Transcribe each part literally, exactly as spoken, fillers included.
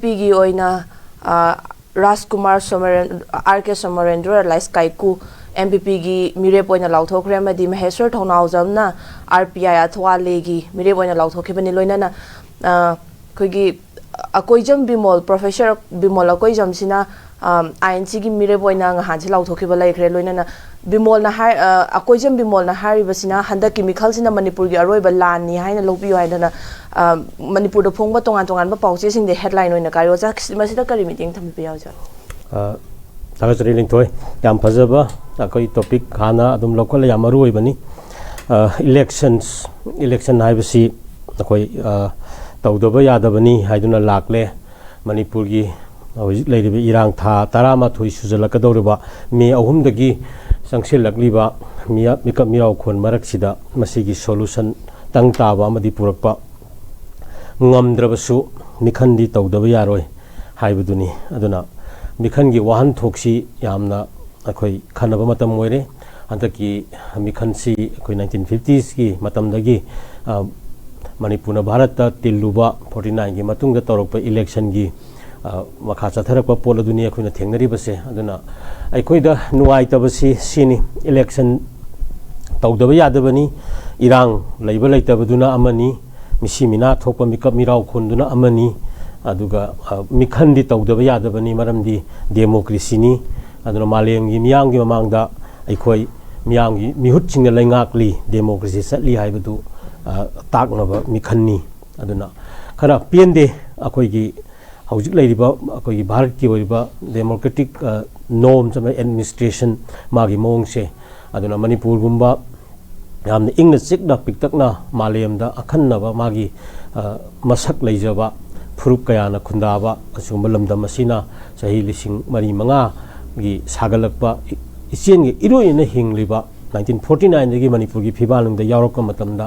ꯄꯤꯒꯤ ꯑꯣꯏꯅ ꯔꯥꯖꯀꯨꯃꯥꯔ ꯁꯣꯃꯔꯦꯟ, ꯑꯥꯔ ꯀꯦ ꯁꯣꯃꯔꯦꯟꯗ꯭ꯔ ꯑꯦꯂꯥꯏꯁ ꯀꯥꯏꯀꯨ M P ꯄꯤꯒꯤ ꯃꯤꯔꯦꯞ ꯑꯣꯏꯅ ꯂꯥꯎꯊꯣꯛꯈ꯭ꯔꯦ, ꯑꯃꯗꯤ ꯃꯍꯦꯁ꯭ꯋꯔ ꯊꯧꯅꯥꯎꯖꯝꯅ ꯑꯥꯔ ꯄꯤ ꯑꯥꯏ ꯑꯊꯋꯥꯂꯦꯒꯤ ꯃꯤꯔꯦꯞ ꯑꯣꯏꯅ ꯂꯥꯎꯊꯣꯛꯈꯤꯕꯅꯤ꯫ ꯂꯣꯏꯅꯅ ꯑꯩꯈꯣꯏꯒꯤ Akoijam Bimol, professor Bimol ꯑꯀꯣꯏꯖꯝꯁꯤꯅ I and ꯁꯤꯒꯤ ꯃꯤꯔꯦꯞ ꯑꯣꯏꯅ ꯉꯍꯥꯟꯁꯦ ꯂꯥꯎꯊꯣꯛꯈꯤꯕ ꯂꯩꯈ꯭ꯔꯦ꯫ ꯂꯣꯏꯅꯅ ꯕꯤꯃꯣꯜꯅ ꯍꯥꯏ-, ꯑ, ꯑꯀꯣꯏꯖꯝ ꯕꯤꯃꯣꯜꯅ ꯍꯥꯏꯔꯤꯕꯁꯤꯅ ꯍꯟꯗꯛꯀꯤ ꯃꯤꯈꯜꯁꯤꯅ ꯃꯅꯤꯄꯨꯔꯒꯤ ꯑꯔꯣꯏꯕ ꯂꯥꯟꯅꯤ ꯍꯥꯏꯅ ꯂꯧꯕꯤꯌꯨ ꯍꯥꯏꯗꯅ, ꯑ, ꯃꯅꯤꯄꯨꯔꯗ ꯐꯣꯡꯕ ꯇꯣꯉꯥꯟ ꯇꯣꯉꯥꯟꯕ ꯄꯥꯎꯆꯦꯁꯤꯡꯗ ꯍꯦꯗꯂꯥꯏꯟ ꯑꯣꯏꯅ ꯀꯥꯏꯔꯤ꯫ ꯑꯣꯖꯥ, ꯃꯁꯤꯗ ꯀꯔꯤ ꯃꯤꯠꯌꯦꯡ ꯊꯝꯕꯤꯕ ꯌꯥꯎꯖ? ꯑ, ꯊꯥꯒꯠꯆꯔꯤ ꯂꯤꯡꯊꯣꯏ, ꯌꯥꯝ ꯐꯖꯕ ꯑꯩꯈꯣꯏ ꯇꯣꯄꯤꯛ ꯍꯥꯟꯅ ꯑꯗꯨꯝ ꯂꯧꯈꯠꯂ, ꯌꯥꯝ ꯃꯔꯨ ꯑꯣꯏꯕꯅꯤ꯫ ꯏꯂꯦꯛꯁꯟꯁ, ꯏꯂꯦꯛꯁꯟ ꯍꯥꯏꯕꯁꯤ ꯑꯩꯈꯣꯏ, ꯑ, ꯇꯧꯗꯕ ꯌꯥꯗꯕꯅꯤ ꯍꯥꯏꯗꯨꯅ ꯂꯥꯛꯂꯦ꯫ ꯃꯅꯤꯄꯨꯔꯒꯤ ꯍꯧꯖꯤꯛ ꯂꯩꯔꯤꯕ ꯏꯔꯥꯡ ꯊꯥ ꯇꯔꯥꯃꯥꯊꯣꯏ ꯁꯨꯖꯜꯂꯛꯀꯗꯧꯔꯤꯕ ꯃꯦ ꯑꯍꯨꯝꯗꯒꯤ ꯆꯪꯁꯤꯜꯂꯛꯂꯤꯕ ꯃꯤꯌꯥ-, ꯃꯤꯀꯞ ꯃꯤꯔꯥꯎꯈꯣꯟ ꯃꯔꯛꯁꯤꯗ ꯃꯁꯤꯒꯤ ꯁꯣꯂꯨꯁꯟ ꯇꯪ ꯇꯥꯕ ꯑꯃꯗꯤ ꯄꯨꯔꯛꯄ ꯉꯝꯗ꯭ꯔꯕꯁꯨ, ꯃꯤꯈꯟꯗꯤ ꯇꯧꯗꯕ ꯌꯥꯔꯣꯏ ꯍꯥꯏꯕꯗꯨꯅꯤ꯫ ꯑꯗꯨꯅ ꯃꯤꯈꯟꯒꯤ ꯋꯥꯍꯟꯊꯣꯛꯁꯤ ꯌꯥꯝꯅ ꯑꯩꯈꯣꯏ ꯈꯟꯅꯕ ꯃꯇꯝ ꯑꯣꯏꯔꯦ꯫ ꯍꯟꯗꯛꯀꯤ ꯃꯤꯈꯟꯁꯤ ꯑꯩꯈꯣꯏ ꯅꯥꯏꯟꯇꯤꯟ ꯐꯤꯐꯇꯤꯁꯀꯤ ꯃꯇꯝꯗꯒꯤ, ꯑ, ꯃꯅꯤꯄꯨꯔꯅ ꯚꯥꯔꯠꯇ ꯇꯤꯜꯂꯨꯕ ꯐꯣꯔꯇꯤ ꯅꯥꯏꯟꯒꯤ ꯃꯇꯨꯡꯗ ꯇꯧꯔꯛꯄ ꯏꯂꯦꯛꯁꯟꯒꯤ, ꯑ, ꯃꯈꯥ ꯆꯠꯊꯔꯛꯄ ꯄꯣꯠ ꯑꯗꯨꯅꯤ ꯑꯩꯈꯣꯏꯅ ꯊꯦꯡꯅꯔꯤꯕꯁꯦ꯫ ꯑꯗꯨꯅ ꯑꯩꯈꯣꯏꯗ ꯅꯨꯡꯉꯥꯏꯇꯕꯁꯤ ꯁꯤꯅꯤ, ꯏꯂꯦꯛꯁꯟ ꯇꯧꯗꯕ ꯌꯥꯗꯕꯅꯤ, ꯏꯔꯥꯡ ꯂꯩꯕ ꯂꯩꯇꯕꯗꯨꯅ ꯑꯃꯅꯤ, ꯃꯤꯁꯤ ꯃꯤꯅꯥ ꯊꯣꯛꯄ ꯃꯤꯀꯞ ꯃꯤꯔꯥꯎ ꯈꯣꯟꯗꯨꯅ ꯑꯃꯅꯤ, ꯑꯗꯨꯒ, ꯑ, ꯃꯤꯈꯟꯗꯤ ꯇꯧꯗꯕ ꯌꯥꯗꯕꯅꯤ, ꯃꯔꯝꯗꯤ ꯗꯦꯃꯣꯀ꯭ꯔꯦꯁꯤꯅꯤ꯫ ꯑꯗꯨꯅ ꯃꯥꯂꯦꯝꯒꯤ ꯃꯤꯌꯥꯝꯒꯤ ꯃꯃꯥꯡꯗ ꯑꯩꯈꯣꯏ ꯃꯤꯌꯥꯝꯒꯤ ꯃꯤꯍꯨꯠꯁꯤꯡꯅ ꯂꯩꯉꯥꯛꯂꯤ, ꯗꯦꯃꯣꯀ꯭ꯔꯦꯁꯤ ꯆꯠꯂꯤ ꯍꯥꯏꯕꯗꯨ, ꯑ, ꯇꯥꯛꯅꯕ ꯃꯤꯈꯟꯅꯤ꯫ ꯑꯗꯨꯅ ꯈꯔ ꯄꯦꯟꯗꯦ ꯑꯩꯈꯣꯏꯒꯤ ꯍꯧꯖꯤꯛ ꯂꯩꯔꯤꯕ ꯑꯩꯈꯣꯏꯒꯤ ꯚꯥꯔꯠꯀꯤ ꯑꯣꯏꯔꯤꯕ ꯗꯦꯃꯣꯀ꯭ꯔꯦꯇꯤꯛ, ꯑ, ꯅꯣꯔꯝꯁ ꯑꯃ ꯑꯦꯗꯃꯤꯅꯤꯁꯇ꯭ꯔꯦꯁꯟ ꯃꯥꯒꯤ ꯃꯑꯣꯡꯁꯦ꯫ ꯑꯗꯨꯅ ꯃꯅꯤꯄꯨꯔꯒꯨꯝꯕ ꯌꯥꯝꯅ ꯏꯪꯅ ꯆꯤꯛꯅ ꯄꯤꯛꯇꯛꯅ ꯃꯥꯂꯦꯝꯗ ꯑꯈꯟꯅꯕ ꯃꯥꯒꯤ, ꯑ, ꯃꯁꯛ ꯂꯩꯖꯕ ꯐꯨꯔꯨꯞ ꯀꯌꯥꯅ ꯈꯨꯟꯗꯥꯕ ꯑꯁꯤꯒꯨꯝꯕ ꯂꯝꯗꯝ ꯑꯁꯤꯅ ꯆꯍꯤ ꯂꯤꯁꯤꯡ ꯃꯔꯤ ꯃꯉꯥꯒꯤ ꯁꯥꯒꯠꯂꯛꯄ ꯏ-, ꯏꯆꯦꯜꯒꯤ ꯏꯔꯣꯏꯅ ꯍꯤꯡꯂꯤꯕ ꯅꯥꯏꯟꯇꯤꯟ ꯐꯣꯔꯇꯤ ꯅꯥꯏꯟꯗꯒꯤ ꯃꯅꯤꯄꯨꯔꯒꯤ ꯐꯤꯕꯥꯜꯅꯨꯡꯗ ꯌꯥꯎꯔꯛꯄ ꯃꯇꯝꯗ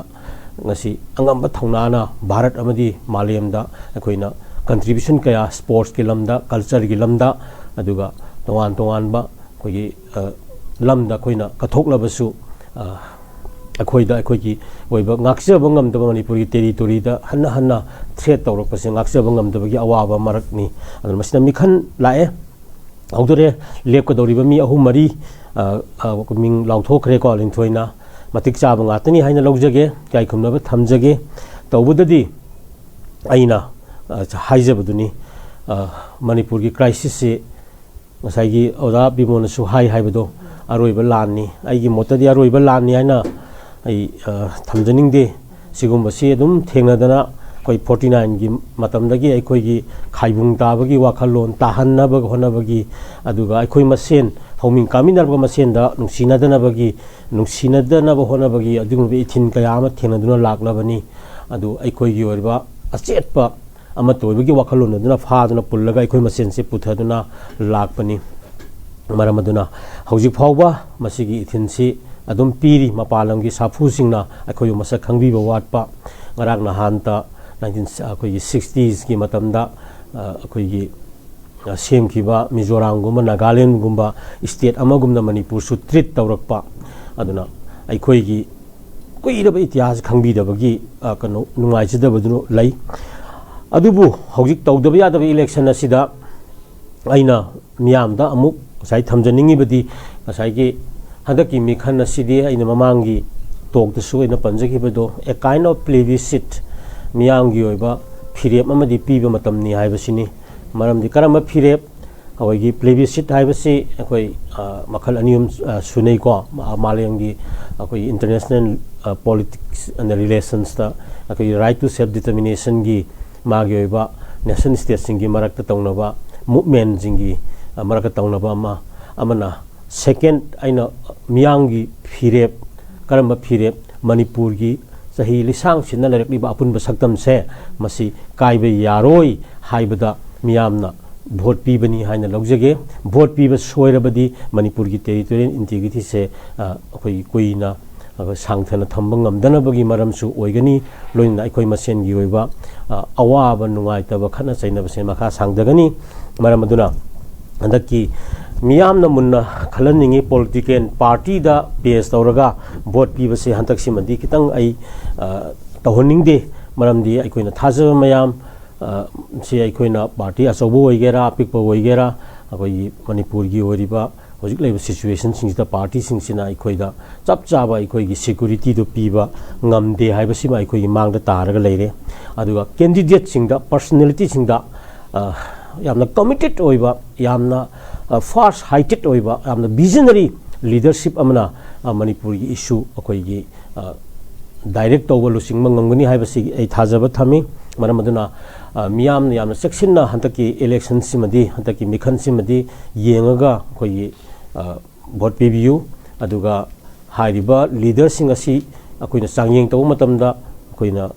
ꯉꯁꯤ ꯑꯉꯝꯕ ꯊꯧꯅꯥꯅ ꯚꯥꯔꯠ ꯑꯃꯗꯤ ꯃꯥꯂꯦꯝꯗ ꯑꯩꯈꯣꯏꯅ ꯀꯟꯇ꯭ꯔꯤꯕ꯭ꯌꯨꯁꯟ ꯀꯌꯥ ꯁ꯭ꯄꯣꯔꯠꯁꯀꯤ ꯂꯝꯗ, ꯀꯜꯆꯔꯒꯤ ꯂꯝꯗ, ꯑꯗꯨꯒ ꯇꯣꯉꯥꯟ ꯇꯣꯉꯥꯟꯕ ꯑꯩꯈꯣꯏꯒꯤ, ꯑ, ꯂꯝꯗ ꯑꯩꯈꯣꯏꯅ ꯀꯠꯊꯣꯛꯂꯕꯁꯨ, ꯑ, ꯑꯩꯈꯣꯏꯗ ꯑꯩꯈꯣꯏꯒꯤ ꯑꯣꯏꯕ ꯉꯥꯛꯆꯕ ꯉꯝꯗꯕ, ꯃꯅꯤꯄꯨꯔꯒꯤ ꯇꯦꯔꯤꯇꯣꯔꯤꯗ ꯍꯟꯅ ꯍꯟꯅ ꯊ꯭ꯔꯦꯠ ꯇꯧꯔꯛꯄꯁꯦ ꯉꯥꯛꯆꯕ ꯉꯝꯗꯕꯒꯤ ꯑꯋꯥꯕ ꯃꯔꯛꯅꯤ꯫ ꯑꯗꯨꯅ ꯃꯁꯤꯗ ꯃꯤꯈꯜ ꯂꯥꯛꯑꯦ, ꯍꯧꯗꯣꯔꯦ꯫ ꯂꯦꯞꯀꯗꯧꯔꯤꯕ ꯃꯤ ꯑꯍꯨꯝ ꯃꯔꯤ, ꯑ, ꯑ, ꯃꯤꯡ ꯂꯥꯎꯊꯣꯛꯈ꯭ꯔꯦꯀꯣ, ꯂꯤꯟꯊꯣꯏꯅ꯫ ꯃꯇꯤꯛ ꯆꯥꯕ ꯉꯥꯛꯇꯅꯤ ꯍꯥꯏꯅ ꯂꯧꯖꯒꯦ, ꯏꯀꯥꯏ ꯈꯨꯝꯅꯕ ꯊꯝꯖꯒꯦ꯫ ꯇꯧꯕꯗꯗꯤ ꯑꯩꯅ, ꯑ, ꯍꯥꯏꯖꯕꯗꯨꯅꯤ, ꯑ, ꯃꯅꯤꯄꯨꯔꯒꯤ ꯀ꯭ꯔꯥꯏꯁꯤꯁꯁꯤ ꯉꯁꯥꯏꯒꯤ ꯑꯣꯖꯥ ꯕꯤꯃꯣꯜꯅꯁꯨ ꯍꯥꯏ ꯍꯥꯏꯕꯗꯣ ꯑꯔꯣꯏꯕ ꯂꯥꯟꯅꯤ꯫ ꯑꯩꯒꯤ ꯃꯣꯠꯇꯗꯤ ꯑꯔꯣꯏꯕ ꯂꯥꯟꯅꯤ ꯍꯥꯏꯅ ꯑꯩ, ꯑ, ꯊꯝꯖꯅꯤꯡꯗꯦ꯫ ꯁꯤꯒꯨꯝꯕꯁꯤ ꯑꯗꯨꯝ ꯊꯦꯡꯅꯗꯅ ꯑꯩꯈꯣꯏ ꯐꯣꯔꯇꯤ ꯅꯥꯏꯟꯒꯤ ꯃꯇꯝꯗꯒꯤ ꯑꯩꯈꯣꯏꯒꯤ ꯈꯥꯏꯕꯨꯡ ꯇꯥꯕꯒꯤ ꯋꯥꯈꯜꯂꯣꯟ ꯇꯥꯍꯟꯅꯕ ꯍꯣꯠꯅꯕꯒꯤ, ꯑꯗꯨꯒ ꯑꯩꯈꯣꯏ ꯃꯁꯦꯟ ꯍꯧꯃꯤꯟ ꯀꯥꯃꯤꯟꯅꯔꯛꯄ ꯃꯁꯦꯟꯗ ꯅꯨꯡꯁꯤꯅꯗꯅꯕꯒꯤ, ꯅꯨꯡꯁꯤꯅꯗꯅꯕ ꯍꯣꯠꯅꯕꯒꯤ ꯑꯗꯨꯒꯨꯝꯕ ꯏꯊꯤꯟ ꯀꯌꯥ ꯑꯃ ꯊꯦꯡꯅꯗꯨꯅ ꯂꯥꯛꯂꯕꯅꯤ꯫ ꯑꯗꯨ ꯑꯩꯈꯣꯏꯒꯤ ꯑꯣꯏꯕ ꯑꯆꯦꯠꯄ ꯑꯃꯠꯇ ꯑꯣꯏꯕꯒꯤ ꯋꯥꯈꯜꯂꯣꯟ ꯑꯗꯨꯅ ꯐꯥꯗꯨꯅ ꯄꯨꯜꯂꯒ ꯑꯩꯈꯣꯏ ꯃꯁꯦꯟꯁꯦ ꯄꯨꯊꯗꯨꯅ ꯂꯥꯛꯄꯅꯤ꯫ ꯃꯔꯝ ꯑꯗꯨꯅ ꯍꯧꯖꯤꯛ ꯐꯥꯎꯕ ꯃꯁꯤꯒꯤ ꯏꯊꯤꯟꯁꯤ ꯑꯗꯨꯝ ꯄꯤꯔꯤ꯫ ꯃꯄꯥꯟ ꯂꯝꯒꯤ ꯁꯥꯐꯨꯁꯤꯡꯅ ꯑꯩꯈꯣꯏꯕꯨ ꯃꯁꯛ ꯈꯪꯕꯤꯕ ꯋꯥꯠꯄ꯫ ꯉꯔꯥꯡ ꯅꯍꯥꯟꯇ ꯅꯥꯏꯟꯇꯤꯟ, ꯑꯩꯈꯣꯏꯒꯤ ꯁꯤꯛꯁꯇꯤꯁꯀꯤ ꯃꯇꯝꯗ, ꯑ, ꯑꯩꯈꯣꯏꯒꯤ, ꯑ, ꯁꯦꯝꯈꯤꯕ ꯃꯤꯖꯣꯔꯥꯝꯒꯨꯝꯕ, ꯅꯥꯒꯥꯂꯦꯟꯒꯨꯝꯕ ꯏꯁꯇꯦꯠ ꯑꯃꯒꯨꯝꯅ ꯃꯅꯤꯄꯨꯔꯁꯨ ꯇ꯭ꯔꯤꯠ ꯇꯧꯔꯛꯄ꯫ ꯑꯗꯨꯅ ꯑꯩꯈꯣꯏꯒꯤ ꯀꯨꯏꯔꯕ ꯏꯇꯤꯍꯥꯁ ꯈꯪꯕꯤꯗꯕꯒꯤ, ꯑ, ꯀꯩꯅꯣ, ꯅꯨꯡꯉꯥꯏꯖꯗꯕꯗꯨ ꯂꯩ꯫ ꯑꯗꯨꯕꯨ ꯍꯧꯖꯤꯛ ꯇꯧꯗꯕ ꯌꯥꯗꯕ ꯏꯂꯦꯛꯁꯟ ꯑꯁꯤꯗ ꯑꯩꯅ ꯃꯤꯌꯥꯝꯗ ꯑꯃꯨꯛ ꯉꯁꯥꯏ ꯊꯝꯖꯅꯤꯡꯉꯤꯕꯗꯤ, ꯉꯁꯥꯏꯒꯤ ꯍꯟꯗꯛꯀꯤ ꯃꯤꯈꯜ ꯑꯁꯤꯗꯤ ꯑꯩꯅ ꯃꯃꯥꯡꯒꯤ ꯇꯣꯛꯇꯁꯨ ꯑꯩꯅ ꯄꯟꯖꯈꯤꯕꯗꯣ, a kind of plebiscite, ꯃꯤꯌꯥꯝꯒꯤ ꯑꯣꯏꯕ ꯐꯤꯔꯦꯞ ꯑꯃꯗꯤ ꯄꯤꯕ ꯃꯇꯝꯅꯤ ꯍꯥꯏꯕꯁꯤꯅꯤ꯫ ꯃꯔꯝꯗꯤ ꯀꯔꯝꯕ ꯐꯤꯔꯦꯞ? ꯑꯩꯈꯣꯏꯒꯤ plebiscite ꯍꯥꯏꯕꯁꯤ ꯑꯩꯈꯣꯏ, ꯑ, ꯃꯈꯜ ꯑꯅꯤ ꯑꯍꯨꯝ, ꯑ, ꯁꯨꯅꯩꯀꯣ꯫ ꯃꯥ-, ꯃꯥꯂꯦꯝꯒꯤ ꯑꯩꯈꯣꯏꯒꯤ international, ꯑ, politics and relationsꯇ ꯑꯩꯈꯣꯏꯒꯤ right to self determinationꯒꯤ ꯃꯥꯒꯤ ꯑꯣꯏꯕ nation stateꯁꯤꯡꯒꯤ ꯃꯔꯛꯇ ꯇꯧꯅꯕ movementꯁꯤꯡꯒꯤ, ꯑ, ꯃꯔꯛꯇ ꯇꯧꯅꯕ ꯑꯃ, ꯑꯃꯅ second ꯑꯩꯅ ꯃꯤꯌꯥꯝꯒꯤ ꯐꯤꯔꯦꯞ, ꯀꯔꯝꯕ ꯐꯤꯔꯦꯞ? ꯃꯅꯤꯄꯨꯔꯒꯤ ꯆꯍꯤ ꯂꯤꯁꯥꯡ ꯁꯤꯠꯅ ꯂꯩꯔꯛꯂꯤꯕ ꯑꯄꯨꯟꯕ ꯁꯛꯇꯝꯁꯦ ꯃꯁꯤ ꯀꯥꯏꯕ ꯌꯥꯔꯣꯏ ꯍꯥꯏꯕꯗ ꯃꯤꯌꯥꯝꯅ ꯚꯣꯠ ꯄꯤꯕꯅꯤ ꯍꯥꯏꯅ ꯂꯧꯖꯒꯦ꯫ ꯚꯣꯠ ꯄꯤꯕ ꯁꯣꯏꯔꯕꯗꯤ ꯃꯅꯤꯄꯨꯔꯒꯤ territorial integrityꯁꯦ, ꯑ, ꯑꯩꯈꯣꯏꯒꯤ ꯀꯨꯏꯅ, ꯑ, ꯁꯥꯡꯊꯅ ꯊꯝꯕ ꯉꯝꯗꯅꯕꯒꯤ ꯃꯔꯝꯁꯨ ꯑꯣꯏꯒꯅꯤ꯫ ꯂꯣꯏꯅꯅ ꯑꯩꯈꯣꯏ ꯃꯁꯦꯟꯒꯤ ꯑꯣꯏꯕ, ꯑ, ꯑꯋꯥꯕ, ꯅꯨꯡꯉꯥꯏꯇꯕ, ꯈꯠꯅ ꯆꯩꯅꯕꯁꯦ ꯃꯈꯥ ꯁꯥꯡꯊꯒꯅꯤ꯫ ꯃꯔꯝ ꯑꯗꯨꯅ ꯍꯟꯗꯛꯀꯤ ꯃꯤꯌꯥꯝꯅ ꯃꯨꯟꯅ ꯈꯜꯍꯟꯅꯤꯡꯉꯤ꯫ ꯄꯣꯂꯤꯇꯤꯀꯦꯜ ꯄꯥꯔꯇꯤꯗ ꯕꯦꯁ ꯇꯧꯔꯒ ꯚꯣꯠ ꯄꯤꯕꯁꯦ ꯍꯟꯗꯛꯁꯤꯃꯗꯤ ꯈꯤꯇꯪ ꯑꯩ, ꯑ, ꯇꯧꯍꯟꯅꯤꯡꯗꯦ꯫ ꯃꯔꯝꯗꯤ ꯑꯩꯈꯣꯏꯅ ꯊꯥꯖꯕ ꯃꯌꯥꯝ, ꯑ, ꯁꯤ ꯑꯩꯈꯣꯏꯅ ꯄꯥꯔꯇꯤ ꯑꯆꯧꯕ ꯑꯣꯏꯒꯦꯔꯥ, ꯑꯄꯤꯛꯄ ꯑꯣꯏꯒꯦꯔꯥ, ꯑꯩꯈꯣꯏꯒꯤ ꯃꯅꯤꯄꯨꯔꯒꯤ ꯑꯣꯏꯔꯤꯕ ꯍꯧꯖꯤꯛ ꯂꯩꯔꯤꯕ ꯁꯤꯆꯨꯋꯦꯁꯟꯁꯤꯡꯁꯤꯗ ꯄꯥꯔꯇꯤꯁꯤꯡꯁꯤꯅ ꯑꯩꯈꯣꯏꯗ ꯆꯞ ꯆꯥꯕ ꯑꯩꯈꯣꯏꯒꯤ ꯁꯦꯀ꯭ꯌꯨꯔꯤꯇꯤꯗꯨ ꯄꯤꯕ ꯉꯝꯗꯦ ꯍꯥꯏꯕꯁꯤꯃ ꯑꯩꯈꯣꯏꯒꯤ ꯃꯥꯡꯗ ꯇꯥꯔꯒ ꯂꯩꯔꯦ꯫ ꯑꯗꯨꯒ ꯀꯦꯟꯗꯤꯗꯦꯠꯁꯤꯡꯗ, ꯄꯔꯁꯅꯦꯂꯤꯇꯤꯁꯤꯡꯗ, ꯑ, ꯌꯥꯝꯅ ꯀꯃꯤꯇꯦꯠ ꯑꯣꯏꯕ, ꯌꯥꯝꯅ, ꯑ, ꯐꯥꯔꯁ ꯍꯥꯏꯇꯦꯠ ꯑꯣꯏꯕ, ꯌꯥꯝꯅ ꯚꯤꯖꯅꯔꯤ ꯂꯤꯗꯔꯁꯤꯞ ꯑꯃꯅ, ꯑ, ꯃꯅꯤꯄꯨꯔꯒꯤ ꯏꯁꯨ ꯑꯩꯈꯣꯏꯒꯤ, ꯑ, ꯗꯥꯏꯔꯦꯛ ꯇꯧꯕ, ꯂꯨꯆꯤꯡꯕ ꯉꯝꯒꯅꯤ ꯍꯥꯏꯕꯁꯤ ꯑꯩ ꯊꯥꯖꯕ ꯊꯝꯃꯤ꯫ ꯃꯔꯝ ꯑꯗꯨꯅ, ꯑ, ꯃꯤꯌꯥꯝꯅ ꯌꯥꯝꯅ ꯆꯦꯛꯁꯤꯟꯅ ꯍꯟꯗꯛꯀꯤ ꯏꯂꯦꯛꯁꯟꯁꯤꯃꯗꯤ, ꯍꯟꯗꯛꯀꯤ ꯃꯤꯈꯜꯁꯤꯃꯗꯤ ꯌꯦꯡꯉꯒ ꯑꯩꯈꯣꯏꯒꯤ, ꯑ, ꯚꯣꯠ ꯄꯤꯕꯤꯌꯨ꯫ ꯑꯗꯨꯒ ꯍꯥꯏꯔꯤꯕ ꯂꯤꯗꯔꯁꯤꯡ ꯑꯁꯤ ꯑꯩꯈꯣꯏꯅ ꯆꯥꯡꯌꯦꯡ ꯇꯧꯕ ꯃꯇꯝꯗ, ꯑꯩꯈꯣꯏꯅ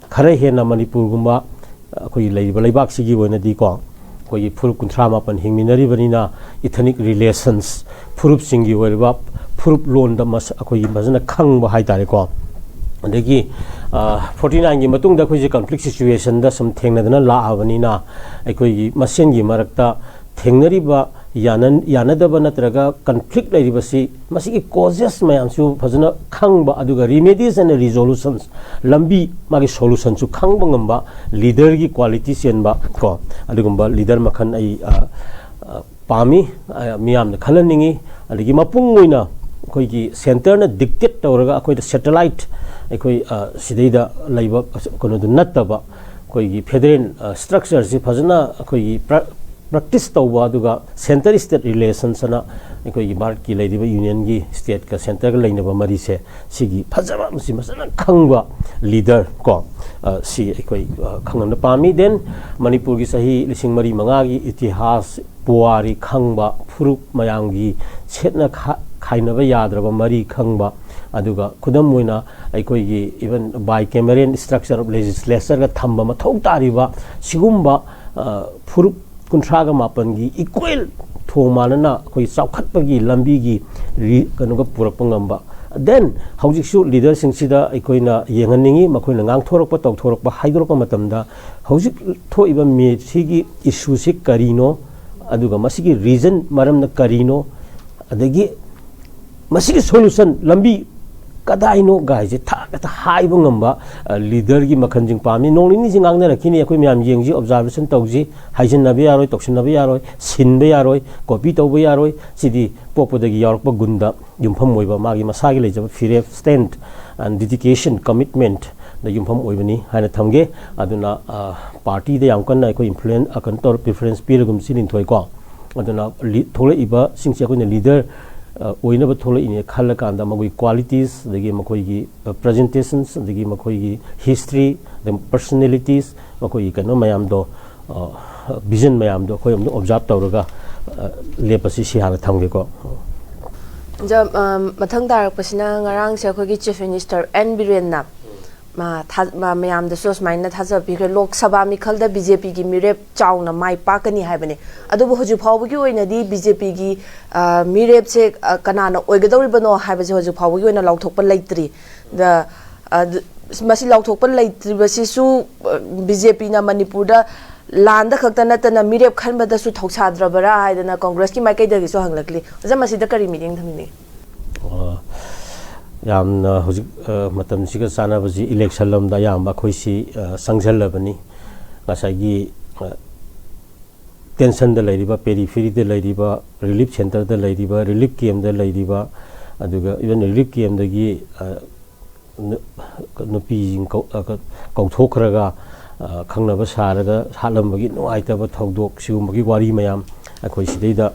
ꯈꯔ ꯍꯦꯟꯅ ꯃꯅꯤꯄꯨꯔꯒꯨꯝꯕ ꯑꯩꯈꯣꯏꯒꯤ ꯂꯩꯔꯤꯕ ꯂꯩꯕꯥꯛꯁꯤꯒꯤ ꯑꯣꯏꯅꯗꯤꯀꯣ, ꯑꯩꯈꯣꯏꯒꯤ ꯐꯨꯔꯨꯞ ꯀꯨꯟꯊ꯭ꯔꯥ ꯃꯥꯄꯟ ꯍꯤꯡꯃꯤꯟꯅꯔꯤꯕꯅꯤꯅ, ꯏꯊꯅꯤꯛ ꯔꯤꯂꯦꯁꯟꯁ, ꯐꯨꯔꯨꯞꯁꯤꯡꯒꯤ ꯑꯣꯏꯔꯤꯕ ꯐꯨꯔꯨꯞ ꯂꯣꯟꯗ ꯃꯁ-, ꯑꯩꯈꯣꯏꯒꯤ ꯐꯖꯅ ꯈꯪꯕ ꯍꯥꯏꯇꯥꯔꯦꯀꯣ꯫ ꯑꯗꯒꯤ, ꯑ, ꯐꯣꯔꯇꯤ ꯅꯥꯏꯟꯒꯤ ꯃꯇꯨꯡꯗ ꯑꯩꯈꯣꯏꯁꯦ ꯀꯟꯐ꯭ꯂꯤꯛ ꯁꯤꯆꯨꯋꯦꯁꯟꯗ ꯁꯨꯝ ꯊꯦꯡꯅꯗꯅ ꯂꯥꯛꯑꯕꯅꯤꯅ, ꯑꯩꯈꯣꯏꯒꯤ ꯃꯁꯦꯟꯒꯤ ꯃꯔꯛꯇ ꯊꯦꯡꯅꯔꯤꯕ ꯌꯥꯅ-, ꯌꯥꯅꯗꯕ ꯅꯠꯇ꯭ꯔꯒ ꯀꯟꯐ꯭ꯂꯤꯛ ꯂꯩꯔꯤꯕꯁꯤ, ꯃꯁꯤꯒꯤ ꯀꯣꯖꯦꯁ ꯃꯌꯥꯝꯁꯨ ꯐꯖꯅ ꯈꯪꯕ, ꯑꯗꯨꯒ remedies and resolutions, ꯂꯝꯕꯤ, ꯃꯥꯒꯤ ꯁꯣꯂꯨꯁꯟꯁꯨ ꯈꯪꯕ ꯉꯝꯕ ꯂꯤꯗꯔꯒꯤ ꯀ꯭ꯋꯥꯂꯤꯇꯤ ꯆꯦꯟꯕ ꯀꯣ, ꯑꯗꯨꯒꯨꯝꯕ ꯂꯤꯗꯔ ꯃꯈꯜ ꯑꯩ, ꯑ, ꯑ, ꯄꯥꯝꯃꯤ, ꯑ, ꯃꯤꯌꯥꯝꯅ ꯈꯜꯍꯟꯅꯤꯡꯉꯤ꯫ ꯑꯗꯒꯤ ꯃꯄꯨꯡ ꯑꯣꯏꯅ ꯑꯩꯈꯣꯏꯒꯤ ꯁꯦꯟꯇꯔꯅ ꯗꯤꯛꯇꯦꯠ ꯇꯧꯔꯒ ꯑꯩꯈꯣꯏꯗ ꯁꯦꯇꯦꯂꯥꯏꯠ, ꯑꯩꯈꯣꯏ, ꯑ, ꯁꯤꯗꯩꯗ ꯂꯩꯕ ꯀꯩꯅꯣꯗꯨ ꯅꯠꯇꯕ, ꯑꯩꯈꯣꯏꯒꯤ ꯐꯦꯗꯔꯦꯜ, ꯑ, ꯁ꯭ꯇ꯭ꯔꯛꯆꯔꯁꯤ ꯐꯖꯅ ꯑꯩꯈꯣꯏꯒꯤ ꯄ꯭ꯔ-, ꯄ꯭ꯔꯦꯛꯇꯤꯁ ꯇꯧꯕ, ꯑꯗꯨꯒ ꯁꯦꯟꯇꯔ ꯁ꯭ꯇꯦꯠ ꯔꯤꯂꯦꯁꯟꯁ ꯑꯅ ꯑꯩꯈꯣꯏꯒꯤ ꯚꯥꯔꯠꯀꯤ ꯂꯩꯔꯤꯕ ꯌꯨꯅꯤꯌꯟꯒꯤ ꯁ꯭ꯇꯦꯠꯀ ꯁꯦꯟꯇꯔꯒ ꯂꯩꯅꯕ ꯃꯔꯤꯁꯦ, ꯁꯤꯒꯤ ꯐꯖꯕ, ꯃꯁꯤ ꯐꯖꯅ ꯈꯪꯕ ꯂꯤꯗꯔ ꯀꯣ, ꯑ, ꯁꯤ ꯑꯩꯈꯣꯏ, ꯑ, ꯈꯪꯍꯟꯕ ꯄꯥꯝꯃꯤ꯫ ꯗꯦꯟ ꯃꯅꯤꯄꯨꯔꯒꯤ ꯆꯍꯤ ꯂꯤꯁꯤꯡ ꯃꯔꯤ ꯃꯉꯥꯒꯤ ꯏꯇꯤꯍꯥꯁ, ꯄꯨꯋꯥꯔꯤ ꯈꯪꯕ, ꯐꯨꯔꯨꯞ ꯃꯌꯥꯝꯒꯤ ꯁꯦꯠꯅ ꯈꯥ-, ꯈꯥꯏꯅꯕ ꯌꯥꯗ꯭ꯔꯕ ꯃꯔꯤ ꯈꯪꯕ, ꯑꯗꯨꯒ ꯈꯨꯗꯝ ꯑꯣꯏꯅ ꯑꯩꯈꯣꯏꯒꯤ even bicameral structure of legislature ꯒ ꯊꯝꯕ ꯃꯊꯧ ꯇꯥꯔꯤꯕ ꯁꯤꯒꯨꯝꯕ, ꯑ, ꯐꯨꯔꯨꯞ ꯀꯨꯟꯊ꯭ꯔꯥꯒ ꯃꯥꯄꯟꯒꯤ ꯏꯀ꯭ꯋꯦꯜ ꯊꯣꯡ ꯃꯥꯟꯅꯅ ꯑꯩꯈꯣꯏ ꯆꯥꯎꯈꯠꯄꯒꯤ ꯂꯝꯕꯤꯒꯤ ꯔꯤ-, ꯀꯩꯅꯣꯒ ꯄꯨꯔꯛꯄ ꯉꯝꯕ꯫ ꯗꯦꯟ ꯍꯧꯖꯤꯛꯁꯨ ꯂꯤꯗꯔꯁꯤꯡꯁꯤꯗ ꯑꯩꯈꯣꯏꯅ ꯌꯦꯡꯍꯟꯅꯤꯡꯉꯤ, ꯃꯈꯣꯏꯅ ꯉꯥꯡꯊꯣꯔꯛꯄ, ꯇꯧꯊꯣꯔꯛꯄ, ꯍꯥꯏꯗꯣꯔꯛꯄ ꯃꯇꯝꯗ ꯍꯧꯖꯤꯛ ꯊꯣꯛꯏꯕ ꯃꯦ-, ꯁꯤꯒꯤ ꯏꯁꯨꯁꯤ ꯀꯔꯤꯅꯣ? ꯑꯗꯨꯒ ꯃꯁꯤꯒꯤ ꯔꯤꯖꯟ, ꯃꯔꯝꯅ ꯀꯔꯤꯅꯣ, ꯑꯗꯒꯤ ꯃꯁꯤꯒꯤ ꯁꯣꯂꯨꯁꯟ, ꯂꯝꯕꯤ ꯀꯗꯥꯏꯅꯣ ꯒꯥꯏꯁꯦ ꯊꯥꯛ ꯍꯦꯛꯇ ꯍꯥꯏꯕ ꯉꯝꯕ ꯂꯤꯗꯔꯒꯤ ꯃꯈꯜꯁꯤꯡ ꯄꯥꯝꯃꯤ꯫ ꯅꯣꯡ ꯅꯤꯅꯤꯁꯤ ꯉꯥꯡꯅꯔꯛꯈꯤꯅꯤ, ꯑꯩꯈꯣꯏ ꯃꯌꯥꯝ ꯌꯦꯡꯁꯤ, ꯑꯣꯕꯖꯥꯔꯕꯦꯁꯟ ꯇꯧꯁꯤ, ꯍꯥꯏꯖꯤꯟꯅꯕ ꯌꯥꯔꯣꯏ, ꯇꯧꯁꯤꯟꯅꯕ ꯌꯥꯔꯣꯏ, ꯁꯤꯟꯕ ꯌꯥꯔꯣꯏ, ꯀꯣꯄꯤ ꯇꯧꯕ ꯌꯥꯔꯣꯏ꯫ ꯁꯤꯗꯤ ꯄꯣꯛꯄꯗꯒꯤ ꯌꯥꯎꯔꯛꯄ ꯒꯨꯟꯗ ꯌꯨꯝꯐꯝ ꯑꯣꯏꯕ, ꯃꯥꯒꯤ ꯃꯁꯥꯒꯤ ꯂꯩꯖꯕ ꯐꯤꯔꯦꯞ, ꯁ꯭ꯇꯦꯟꯠ, dedication, commitment ꯗ ꯌꯨꯝꯐꯝ ꯑꯣꯏꯕꯅꯤ ꯍꯥꯏꯅ ꯊꯝꯒꯦ꯫ ꯑꯗꯨꯅ ꯄꯥꯔꯇꯤꯗ ꯌꯥꯝ ꯀꯟꯅ ꯑꯩꯈꯣꯏ ꯏꯟꯐ꯭ꯂꯨꯌꯦꯟ ꯀꯩꯅꯣ ꯇꯧꯔ ꯄ꯭ꯔꯤꯐꯔꯦꯟꯁ ꯄꯤꯔꯒꯨꯝꯁꯤ ꯂꯤꯟꯊꯣꯏꯀꯣ꯫ ꯑꯗꯨꯅ ꯊꯣꯛꯂꯛꯏꯕꯁꯤꯡꯁꯦ ꯑꯩꯈꯣꯏꯅ ꯂꯤꯗꯔ ꯑꯣꯏꯅꯕ ꯊꯣꯛꯂꯛꯏꯅꯦ ꯈꯜꯂꯀꯥꯟꯗ ꯃꯈꯣꯏꯒꯤ ꯀ꯭ꯋꯥꯂꯤꯇꯤꯁ, ꯑꯗꯒꯤ ꯃꯈꯣꯏꯒꯤ ꯄ꯭ꯔꯖꯦꯟꯇꯦꯁꯟꯁ, ꯑꯗꯒꯤ ꯃꯈꯣꯏꯒꯤ ꯍꯤꯁꯇ꯭ꯔꯤ, ꯑꯗꯒꯤ ꯄꯔꯁꯅꯦꯂꯤꯇꯤꯁ, ꯃꯈꯣꯏꯒꯤ ꯀꯩꯅꯣ ꯃꯌꯥꯝꯗꯣ, ꯚꯤꯖꯟ ꯃꯌꯥꯝꯗꯣ ꯑꯩꯈꯣꯏ ꯑꯃꯨꯛ ꯑꯣꯕꯖꯥꯔꯕ ꯇꯧꯔꯒ ꯂꯦꯞꯄꯁꯤ꯫ ꯁꯤ ꯍꯥꯟꯅ ꯊꯝꯒꯦꯀꯣ꯫ ꯑꯣꯖꯥ, ꯃꯊꯪ ꯇꯥꯔꯛꯄꯁꯤꯅ ꯉꯔꯥꯡꯁꯦ ꯑꯩꯈꯣꯏꯒꯤ ꯆꯤꯐ ꯃꯤꯅꯤꯁꯇꯔ ꯑꯦꯟ ꯕꯤꯔꯦꯟꯅ ꯃꯌꯥꯝꯗꯁꯨ ꯑꯁꯨꯃꯥꯏꯅ ꯊꯥꯖꯕ ꯄꯤꯈ꯭ꯔꯦ, ꯂꯣꯛ ꯁꯚꯥ ꯃꯤꯈꯜꯗ ꯕꯤ ꯖꯦ ꯄꯤꯒꯤ ꯃꯤꯔꯦꯞ ꯆꯥꯎꯅ ꯃꯥꯏ ꯄꯥꯛꯀꯅꯤ ꯍꯥꯏꯕꯅꯤ꯫ ꯑꯗꯨꯕꯨ ꯍꯧꯖꯤꯛ ꯐꯥꯎꯕꯒꯤ ꯑꯣꯏꯅꯗꯤ ꯕꯤ ꯖꯦ ꯄꯤꯒꯤ ꯃꯤꯔꯦꯞꯁꯦ ꯀꯅꯥꯅ ꯑꯣꯏꯒꯗꯧꯔꯤꯕꯅꯣ ꯍꯥꯏꯕꯁꯦ ꯍꯧꯖꯤꯛ ꯐꯥꯎꯕꯒꯤ ꯑꯣꯏꯅ ꯂꯥꯎꯊꯣꯛꯄ ꯂꯩꯇ꯭ꯔꯤ꯫ ꯗ ꯃꯁꯤ ꯂꯥꯎꯊꯣꯛꯄ ꯂꯩꯇ꯭ꯔꯤꯕꯁꯤꯁꯨ ꯕꯤ ꯖꯦ ꯄꯤꯅ ꯃꯅꯤꯄꯨꯔꯗ ꯂꯥꯟꯗ ꯈꯛꯇ ꯅꯠꯇꯅ ꯃꯤꯔꯦꯞ ꯈꯟꯕꯗꯁꯨ ꯊꯧꯁꯥꯗ꯭ꯔꯕꯔꯥ ꯍꯥꯏꯗꯅ ꯀꯣꯡꯒ꯭ꯔꯦꯁꯀꯤ ꯃꯥꯏꯀꯩꯗꯒꯤꯁꯨ ꯍꯪꯂꯛꯂꯤ꯫ ꯑꯣꯖꯥ, ꯃꯁꯤꯗ ꯀꯔꯤ ꯃꯤꯠꯌꯦꯡ ꯊꯝꯕꯤꯅꯤꯡꯉꯤ? ꯌꯥꯝꯅ ꯍꯧꯖꯤꯛ ꯃꯇꯝꯁꯤꯒ ꯆꯥꯟꯅꯕꯁꯤ ꯏꯂꯦꯛꯁꯟ ꯂꯣꯝꯗ ꯑꯌꯥꯝꯕ ꯑꯩꯈꯣꯏꯁꯤ ꯆꯪꯁꯤꯜꯂꯕꯅꯤ꯫ ꯉꯁꯥꯏꯒꯤ ꯇꯦꯟꯁꯟꯗ ꯂꯩꯔꯤꯕ, ꯄꯦꯔꯤꯐꯦꯔꯤꯗ ꯂꯩꯔꯤꯕ, ꯔꯤꯂꯤꯐ ꯁꯦꯟꯇꯔꯗ ꯂꯩꯔꯤꯕ, ꯔꯤꯂꯤꯐ ꯀꯦꯝꯗ ꯂꯩꯔꯤꯕ, ꯑꯗꯨꯒ ꯏꯚꯟ ꯔꯤꯂꯤꯐ ꯀꯦꯝꯗꯒꯤ ꯅꯨꯄꯤꯁꯤꯡ ꯀꯧꯊꯣꯛꯈ꯭ꯔꯒ ꯈꯪꯅꯕ ꯁꯥꯔꯒ ꯍꯥꯠꯂꯝꯕꯒꯤ ꯅꯨꯡꯉꯥꯏꯇꯕ ꯊꯧꯗꯣꯛ, ꯁꯤꯒꯨꯝꯕꯒꯤ ꯋꯥꯔꯤ ꯃꯌꯥꯝ ꯑꯩꯈꯣꯏ ꯁꯤꯗꯩꯗ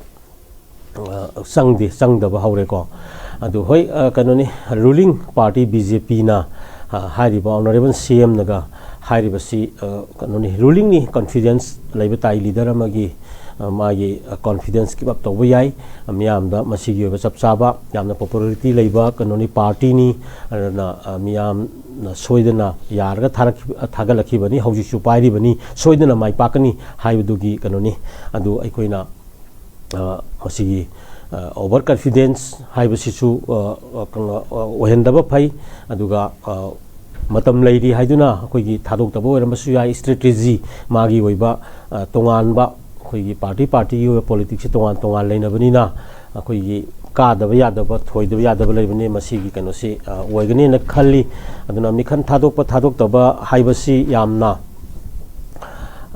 ꯆꯪꯗꯦ, ꯆꯪꯗꯕ ꯍꯧꯔꯦꯀꯣ꯫ ꯑꯗꯨ ꯍꯣꯏ, ꯀꯩꯅꯣꯅꯤ, ꯔꯨꯂꯤꯡ ꯄꯥꯔꯇꯤ ꯕꯤ ꯖꯦ ꯄꯤꯅ ꯍꯥꯏꯔꯤꯕ ꯑꯣꯅꯔꯦꯕꯜ ꯁꯤ ꯑꯦꯝꯅꯒ ꯍꯥꯏꯔꯤꯕꯁꯤ ꯀꯩꯅꯣꯅꯤ, ꯔꯨꯂꯤꯡꯅꯤ, ꯀꯟꯐꯤꯗꯦꯟꯁ ꯂꯩꯕ ꯇꯥꯏ ꯂꯤꯗꯔ ꯑꯃꯒꯤ꯫ ꯃꯥꯒꯤ ꯀꯣꯟꯐꯤꯗꯦꯟꯁ ꯀꯤꯞ ꯑꯞ ꯇꯧꯕ ꯌꯥꯏ꯫ ꯃꯤꯌꯥꯝꯗ ꯃꯁꯤꯒꯤ ꯑꯣꯏꯕ ꯆꯞ ꯆꯥꯕ ꯌꯥꯝꯅ ꯄꯣꯄꯨꯂꯔꯤꯇꯤ ꯂꯩꯕ ꯀꯩꯅꯣꯅꯤ, ꯄꯥꯔꯇꯤꯅꯤ꯫ ꯑꯗꯨꯅ ꯃꯤꯌꯥꯝꯅ ꯁꯣꯏꯗꯅ ꯌꯥꯔꯒ ꯊꯥꯒꯠꯂꯛꯈꯤꯕꯅꯤ, ꯍꯧꯖꯤꯛꯁꯨ ꯄꯥꯏꯔꯤꯕꯅꯤ, ꯁꯣꯏꯗꯅ ꯃꯥꯏ ꯄꯥꯛꯀꯅꯤ ꯍꯥꯏꯕꯗꯨꯒꯤ ꯀꯩꯅꯣꯅꯤ꯫ ꯑꯗꯨ ꯑꯩꯈꯣꯏꯅ ꯃꯁꯤꯒꯤ ꯑꯣꯚꯔ ꯀꯟꯐꯤꯗꯦꯟꯁ ꯍꯥꯏꯕꯁꯤꯁꯨ ꯑꯣꯏꯍꯟꯗꯕ ꯐꯩ꯫ ꯑꯗꯨꯒ ꯃꯇꯝ ꯂꯩꯔꯤ ꯍꯥꯏꯗꯨꯅ ꯑꯩꯈꯣꯏꯒꯤ ꯊꯥꯗꯣꯛꯇꯕ ꯑꯣꯏꯔꯝꯕꯁꯨ ꯌꯥꯏ꯫ ꯏꯁꯇ꯭ꯔꯦꯇꯦꯖꯤ, ꯃꯥꯒꯤ ꯑꯣꯏꯕ ꯇꯣꯉꯥꯟꯕ ꯑꯩꯈꯣꯏꯒꯤ ꯄꯥꯔꯇꯤ ꯄꯥꯔꯇꯤꯒꯤ ꯑꯣꯏꯕ ꯄꯣꯂꯤꯇꯤꯛꯁꯁꯤ ꯇꯣꯉꯥꯟ ꯇꯣꯉꯥꯟ ꯂꯩꯅꯕꯅꯤꯅ, ꯑꯩꯈꯣꯏꯒꯤ ꯀꯥꯗꯕ ꯌꯥꯗꯕ, ꯊꯣꯏꯗꯕ ꯌꯥꯗꯕ ꯂꯩꯕꯅꯤ꯫ ꯃꯁꯤꯒꯤ ꯀꯩꯅꯣꯁꯤ, ꯑ, ꯑꯣꯏꯒꯅꯦꯅ ꯈꯜꯂꯤ꯫ ꯑꯗꯨꯅ ꯃꯤꯈꯜ ꯊꯥꯗꯣꯛꯄ ꯊꯥꯗꯣꯛꯇꯕ ꯍꯥꯏꯕꯁꯤ ꯌꯥꯝꯅ,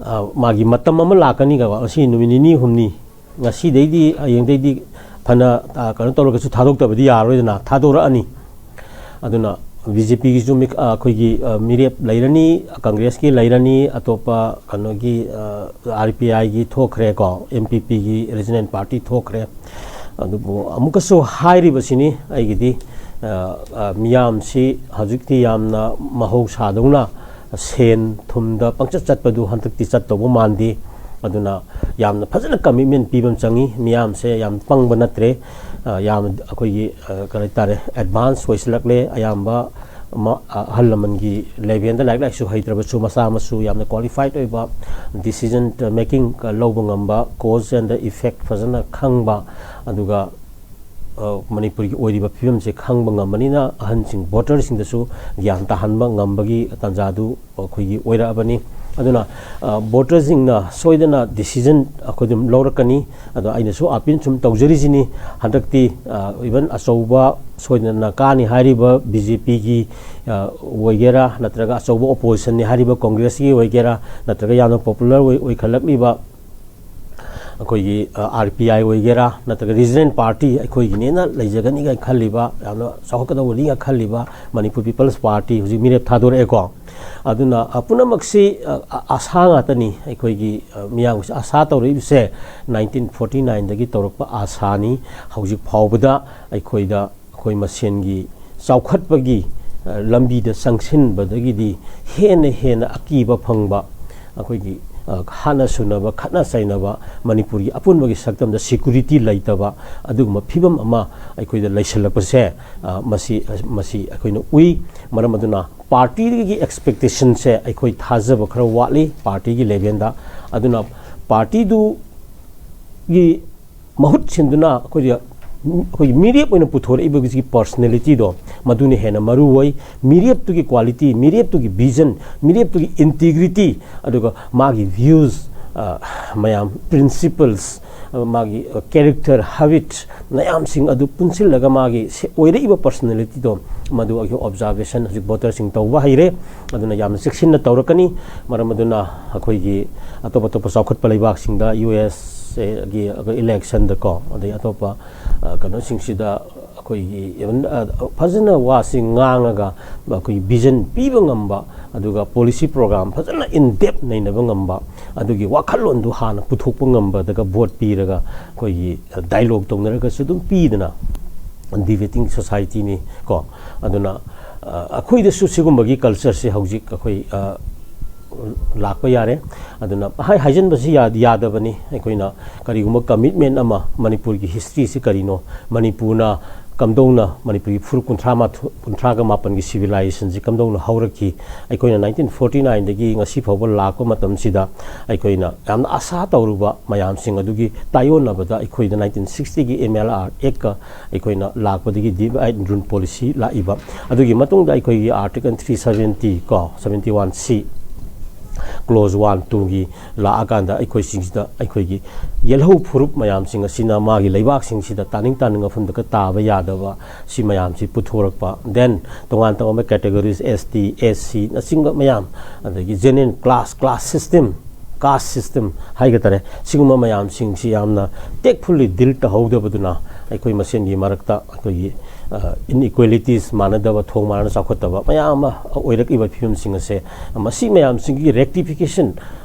ꯑ, ꯃꯥꯒꯤ ꯃꯇꯝ ꯑꯃ ꯂꯥꯛꯀꯅꯤ꯫ ꯉꯁꯤ ꯅꯨꯃꯤꯠ ꯅꯤꯅꯤ ꯍꯨꯝꯅꯤ, ꯉꯁꯤꯗꯩꯗꯤ ꯍꯌꯦꯡꯗꯩꯗꯤ ꯐꯅ, ꯑ, ꯀꯩꯅꯣ ꯇꯧꯔꯒꯁꯨ ꯊꯥꯗꯣꯛꯇꯕꯗꯤ ꯌꯥꯔꯣꯏꯗꯅ, ꯊꯥꯗꯣꯔꯛꯑꯅꯤ꯫ ꯑꯗꯨꯅ ꯕꯤ ꯖꯦ ꯄꯤꯒꯤꯁꯨ ꯃꯤ-, ꯑ, ꯑꯩꯈꯣꯏꯒꯤ, ꯑ, ꯃꯤꯔꯦꯞ ꯂꯩꯔꯅꯤ, ꯀꯪꯒ꯭ꯔꯦꯁꯀꯤ ꯂꯩꯔꯅꯤ, ꯑꯇꯣꯞꯄ ꯀꯩꯅꯣꯒꯤ, ꯑ, ꯑꯥꯔ ꯄꯤ ꯑꯥꯏꯒꯤ ꯊꯣꯛꯈ꯭ꯔꯦꯀꯣ, ꯑꯦꯝ ꯄꯤ ꯄꯤꯒꯤ ꯔꯤꯖꯅꯦꯜ ꯄꯥꯔꯇꯤ ꯊꯣꯛꯈ꯭ꯔꯦ꯫ ꯑꯗꯨꯕꯨ ꯑꯃꯨꯛꯀꯁꯨ ꯍꯥꯏꯔꯤꯕꯁꯤꯅꯤ ꯑꯩꯒꯤꯗꯤ, ꯑ, ꯑ, ꯃꯤꯌꯥꯝꯁꯤ ꯍꯧꯖꯤꯛꯇꯤ ꯌꯥꯝꯅ ꯃꯍꯧꯁꯥꯗꯧꯅ ꯁꯦꯟ ꯊꯨꯝꯗ ꯄꯪꯆꯠ ꯆꯠꯄꯗꯨ ꯍꯟꯗꯛꯇꯤ ꯆꯠꯇꯧꯕ ꯃꯥꯟꯗꯦ꯫ ꯑꯗꯨꯅ ꯌꯥꯝꯅ ꯐꯖꯅ ꯀꯃꯤꯠꯃꯦꯟ ꯄꯤꯕ ꯑꯃ ꯆꯪꯉꯤ꯫ ꯃꯤꯌꯥꯝꯁꯦ ꯌꯥꯝ ꯄꯪꯕ ꯅꯠꯇ꯭ꯔꯦ꯫ ꯑ, ꯌꯥꯝ ꯑꯩꯈꯣꯏꯒꯤ, ꯑ, ꯀꯔꯤ ꯍꯥꯏꯇꯥꯔꯦ, ꯑꯦꯗꯚꯥꯟꯁ ꯑꯣꯏꯁꯤꯜꯂꯛꯂꯦ꯫ ꯑꯌꯥꯝꯕ ꯃ-, ꯑ, ꯑꯍꯜ ꯂꯃꯟꯒꯤ ꯂꯦꯚꯦꯜꯗ ꯂꯥꯏꯔꯤꯛ ꯂꯥꯏꯁꯨ ꯍꯩꯇ꯭ꯔꯕꯁꯨ ꯃꯆꯥ ꯃꯁꯨ ꯌꯥꯝꯅ ꯀ꯭ꯋꯥꯂꯤꯐꯥꯏꯠ ꯑꯣꯏꯕ, ꯗꯤꯁꯤꯖꯟ ꯃꯦꯀꯤꯡ ꯂꯧꯕ ꯉꯝꯕ, cause and effect ꯐꯖꯅ ꯈꯪꯕ, ꯑꯗꯨꯒ, ꯑ, ꯃꯅꯤꯄꯨꯔꯒꯤ ꯑꯣꯏꯔꯤꯕ ꯐꯤꯕꯝꯁꯦ ꯈꯪꯕ ꯉꯝꯕꯅꯤꯅ ꯑꯍꯟꯁꯤꯡ, ꯚꯣꯇꯔꯁꯤꯡꯗꯁꯨ ꯒ꯭ꯌꯥꯟ ꯇꯥꯍꯟꯕ ꯉꯝꯕꯒꯤ ꯇꯥꯟꯖꯥꯗꯨ ꯑꯩꯈꯣꯏꯒꯤ ꯑꯣꯏꯔꯛꯑꯕꯅꯤ꯫ ꯑꯗꯨꯅ, ꯑ, ꯚꯣꯇꯔꯁꯤꯡꯅ ꯁꯣꯏꯗꯅ ꯗꯤꯁꯤꯖꯟ ꯑꯩꯈꯣꯏ ꯑꯗꯨꯝ ꯂꯧꯔꯛꯀꯅꯤ꯫ ꯑꯗꯣ ꯑꯩꯅꯁꯨ ꯑꯥꯄꯤꯜ ꯁꯨꯝ ꯇꯧꯖꯔꯤꯁꯤꯅꯤ, ꯍꯟꯗꯛꯇꯤ, ꯑ, ꯏꯚꯟ ꯑꯆꯧꯕ ꯁꯣꯏꯗꯅ ꯀꯥꯅꯤ ꯍꯥꯏꯔꯤꯕ ꯕꯤ ꯖꯦ ꯄꯤꯒꯤ, ꯑ, ꯑꯣꯏꯒꯦꯔꯥ, ꯅꯠꯇ꯭ꯔꯒ ꯑꯆꯧꯕ ꯑꯣꯄꯣꯖꯤꯁꯟꯅꯤ ꯍꯥꯏꯔꯤꯕ ꯀꯣꯡꯒ꯭ꯔꯦꯁꯀꯤ ꯑꯣꯏꯒꯦꯔꯥ, ꯅꯠꯇ꯭ꯔꯒ ꯌꯥꯝꯅ ꯄꯣꯄꯨꯂꯔ ꯑꯣꯏ-, ꯑꯣꯏꯈꯠꯂꯛꯂꯤꯕ ꯑꯩꯈꯣꯏꯒꯤ, ꯑ, ꯑꯥꯔ ꯄꯤ ꯑꯥꯏ ꯑꯣꯏꯒꯦꯔꯥ, ꯅꯠꯇ꯭ꯔꯒ ꯔꯤꯖꯅꯦꯜ ꯄꯥꯔꯇꯤ ꯑꯩꯈꯣꯏꯒꯤꯅꯦꯅ ꯂꯩꯖꯒꯅꯤꯒ ꯈꯜꯂꯤꯕ, ꯌꯥꯝꯅ ꯆꯥꯎꯈꯠꯀꯗꯧꯕꯅꯤꯒ ꯈꯜꯂꯤꯕ ꯃꯅꯤꯄꯨꯔ ꯄꯤꯄꯜꯁ ꯄꯥꯔꯇꯤ ꯍꯧꯖꯤꯛ ꯃꯤꯔꯦꯞ ꯊꯥꯗꯣꯔꯛꯑꯦꯀꯣ꯫ ꯑꯗꯨꯅ, ꯑ, ꯄꯨꯝꯅꯃꯛꯁꯤ, ꯑ, ꯑ, ꯑꯥꯁꯥ ꯉꯥꯛꯇꯅꯤ꯫ ꯑꯩꯈꯣꯏꯒꯤ, ꯑ, ꯃꯤꯌꯥꯝꯒꯤꯁꯨ ꯑꯥꯁꯥ ꯇꯧꯔꯛꯏꯕꯁꯦ ꯅꯥꯏꯟꯇꯤꯟ ꯐꯣꯔꯇꯤ ꯅꯥꯏꯟꯗꯒꯤ ꯇꯧꯔꯛꯄ ꯑꯥꯁꯥꯅꯤ꯫ ꯍꯧꯖꯤꯛ ꯐꯥꯎꯕꯗ ꯑꯩꯈꯣꯏꯗ ꯑꯩꯈꯣꯏ ꯃꯁꯦꯟꯒꯤ ꯆꯥꯎꯈꯠꯄꯒꯤ, ꯑ, ꯂꯝꯕꯤꯗ ꯆꯪꯁꯤꯟꯕꯗꯒꯤꯗꯤ ꯍꯦꯟꯅ ꯍꯦꯟꯅ ꯑꯀꯤꯕ ꯐꯪꯕ, ꯑꯩꯈꯣꯏꯒꯤ, ꯑ, ꯍꯥꯠꯅ ꯁꯨꯅꯕ, ꯈꯠꯅ ꯆꯩꯅꯕ, ꯃꯅꯤꯄꯨꯔꯒꯤ ꯑꯄꯨꯟꯕꯒꯤ ꯁꯛꯇꯝꯗ ꯁꯦꯀ꯭ꯌꯨꯔꯤꯇꯤ ꯂꯩꯇꯕ ꯑꯗꯨꯒꯨꯝꯕ ꯐꯤꯕꯝ ꯑꯃ ꯑꯩꯈꯣꯏꯗ ꯂꯩꯁꯤꯜꯂꯛꯄꯁꯦ, ꯑ, ꯃꯁꯤ, ꯃꯁꯤ ꯑꯩꯈꯣꯏꯅ ꯎꯏ꯫ ꯃꯔꯝ ꯑꯗꯨꯅ ꯄꯥꯔꯇꯤꯒꯤ ꯑꯦꯛꯁꯄꯦꯛꯇꯦꯁꯟꯁꯦ ꯑꯩꯈꯣꯏ ꯊꯥꯖꯕ ꯈꯔ ꯋꯥꯠꯂꯤ ꯄꯥꯔꯇꯤꯒꯤ ꯂꯦꯚꯦꯜꯗ꯫ ꯑꯗꯨꯅ ꯄꯥꯔꯇꯤꯗꯨꯒꯤ ꯃꯍꯨꯠ ꯁꯤꯟꯗꯨꯅ ꯑꯩꯈꯣꯏꯒꯤ, ꯑꯩꯈꯣꯏꯒꯤ ꯃꯤꯔꯦꯞ ꯑꯣꯏꯅ ꯄꯨꯊꯣꯔꯛꯏꯕꯒꯤ ꯄꯔꯁꯅꯦꯂꯤꯇꯤꯗꯣ, ꯃꯗꯨꯅ ꯍꯦꯟꯅ ꯃꯔꯨ ꯑꯣꯏ꯫ ꯃꯤꯔꯦꯞꯇꯨꯒꯤ ꯀ꯭ꯋꯥꯂꯤꯇꯤ, ꯃꯤꯔꯦꯞꯇꯨꯒꯤ ꯚꯤꯖꯟ, ꯃꯤꯔꯦꯞꯇꯨꯒꯤ ꯏꯟꯇꯤꯒ꯭ꯔꯤꯇꯤ, ꯑꯗꯨꯒ ꯃꯥꯒꯤ ꯚ꯭ꯌꯨꯁ, ꯑ, ꯃꯌꯥꯝ principles, ꯃꯥꯒꯤ character, habit ꯃꯌꯥꯝꯁꯤꯡ ꯑꯗꯨ ꯄꯨꯟꯁꯤꯜꯂꯒ ꯃꯥꯒꯤ ꯑꯣꯏꯔꯛꯏꯕ personalityꯗꯣ, ꯃꯗꯨ ꯑꯩꯈꯣꯏ observation ꯍꯧꯖꯤꯛ voterꯁꯤꯡ ꯇꯧꯕ ꯍꯩꯔꯦ꯫ ꯑꯗꯨꯅ ꯌꯥꯝꯅ ꯆꯦꯛꯁꯤꯟꯅ ꯇꯧꯔꯛꯀꯅꯤ꯫ ꯃꯔꯝ ꯑꯗꯨꯅ ꯑꯩꯈꯣꯏꯒꯤ ꯑꯇꯣꯞ ꯑꯇꯣꯞꯄ ꯆꯥꯎꯈꯠꯄ ꯂꯩꯕꯥꯛꯁꯤꯡꯗ, ꯌꯨ ꯑꯦꯁ ꯑꯦꯒꯤ electionꯗꯀꯣ, ꯑꯗꯩ ꯑꯇꯣꯞꯄ ꯀꯩꯅꯣꯁꯤꯡꯁꯤꯗ ꯑꯩꯈꯣꯏꯒꯤ ꯐꯖꯅ ꯋꯥꯁꯤ ꯉꯥꯡꯉꯒ ꯑꯩꯈꯣꯏꯒꯤ vision ꯄꯤꯕ ꯉꯝꯕ, ꯑꯗꯨꯒ policy program ꯐꯖꯅ in depth ꯅꯩꯅꯕ ꯉꯝꯕ, ꯑꯗꯨꯒꯤ ꯋꯥꯈꯜꯂꯣꯟꯗꯨ ꯍꯥꯟꯅ ꯄꯨꯊꯣꯛꯄ ꯉꯝꯕꯗꯒ vote ꯄꯤꯔꯒ ꯑꯩꯈꯣꯏꯒꯤ dialogue ꯇꯧꯅꯔꯒꯁꯨ ꯑꯗꯨꯝ ꯄꯤꯗꯅ, debating societyꯅꯤ ꯀꯣ꯫ ꯑꯗꯨꯅ ꯑꯩꯈꯣꯏꯗꯁꯨ ꯁꯤꯒꯨꯝꯕꯒꯤ cultureꯁꯦ ꯍꯧꯖꯤꯛ ꯑꯩꯈꯣꯏ ꯂꯥꯛꯄ ꯌꯥꯔꯦ꯫ ꯑꯗꯨꯅ ꯍꯥꯏ ꯍꯥꯏꯖꯤꯟꯕꯁꯤ ꯌꯥꯗꯕꯅꯤ꯫ ꯑꯩꯈꯣꯏꯅ ꯀꯔꯤꯒꯨꯝꯕ commitment ꯑꯃ, ꯃꯅꯤꯄꯨꯔꯒꯤ historyꯁꯤ ꯀꯔꯤꯅꯣ, ꯃꯅꯤꯄꯨꯔꯅ ꯀꯝꯗꯧꯅ, ꯃꯅꯤꯄꯨꯔꯒꯤ ꯐꯨꯔꯨꯞ ꯀꯨꯟꯊ꯭ꯔꯥ ꯃꯥꯊꯣꯏ, ꯀꯨꯟꯊ꯭ꯔꯥꯒ ꯃꯥꯄꯟꯒꯤ civilizationꯁꯤ ꯀꯝꯗꯧꯅ ꯍꯧꯔꯛꯈꯤ, ꯑꯩꯈꯣꯏꯅ nineteen forty nineꯗꯒꯤ ꯉꯁꯤ ꯐꯥꯎꯕ ꯂꯥꯛꯄ ꯃꯇꯝꯁꯤꯗ ꯑꯩꯈꯣꯏꯅ ꯌꯥꯝꯅ ꯑꯁꯥ ꯇꯧꯔꯨꯕ ꯃꯌꯥꯝꯁꯤꯡ ꯑꯗꯨꯒꯤ ꯇꯥꯏꯑꯣꯟꯅꯕꯗ ꯑꯩꯈꯣꯏꯗ nineteen sixtyꯒꯤ M L R Actꯀ ꯑꯩꯈꯣꯏꯅ ꯂꯥꯛꯄꯗꯒꯤ divide and rule policy ꯂꯥꯛꯏꯕ꯫ ꯑꯗꯨꯒꯤ ꯃꯇꯨꯡꯗ ꯑꯩꯈꯣꯏꯒꯤ Article three seventy ꯀꯣ, seventy one C, clause one twoꯒꯤ ꯂꯥꯛꯑꯀꯥꯟꯗ ꯑꯩꯈꯣꯏꯁꯤꯡꯁꯤꯗ ꯑꯩꯈꯣꯏꯒꯤ ꯌꯦꯜꯍꯧ ꯐꯨꯔꯨꯞ ꯃꯌꯥꯝꯁꯤꯡ ꯑꯁꯤꯅ ꯃꯥꯒꯤ ꯂꯩꯕꯥꯛꯁꯤꯡꯁꯤꯗ ꯇꯥꯅꯤꯡ ꯇꯥꯅꯤꯡ ꯃꯐꯝꯗꯒ ꯇꯥꯕ ꯌꯥꯗꯕ ꯁꯤ ꯃꯌꯥꯝꯁꯤ ꯄꯨꯊꯣꯔꯛꯄ, then ꯇꯣꯉꯥꯟ ꯇꯣꯉꯥꯟꯕ categories, S T, S C ꯅꯆꯤꯡꯕ ꯃꯌꯥꯝ, ꯑꯗꯒꯤ general class, class system, caste system ꯍꯥꯏꯒꯗꯔꯦ, ꯁꯤꯒꯨꯝꯕ ꯃꯌꯥꯝꯁꯤꯡꯁꯤ ꯌꯥꯝꯅ tactfully deal ꯇꯧꯍꯧꯗꯕꯗꯨꯅ ꯑꯩꯈꯣꯏ ꯃꯁꯦꯟꯒꯤ ꯃꯔꯛꯇ ꯑꯩꯈꯣꯏꯒꯤ inequalities, ꯃꯥꯟꯅꯗꯕ, ꯊꯣꯡ ꯃꯥꯟꯅꯅ ꯆꯥꯎꯈꯠꯇꯕ ꯃꯌꯥꯝ ꯑꯃ ꯑꯣꯏꯔꯛꯏꯕ ꯐꯤꯕꯝꯁꯤꯡ ꯑꯁꯦ, ꯃꯁꯤ ꯃꯌꯥꯝꯁꯤꯡꯒꯤ rectification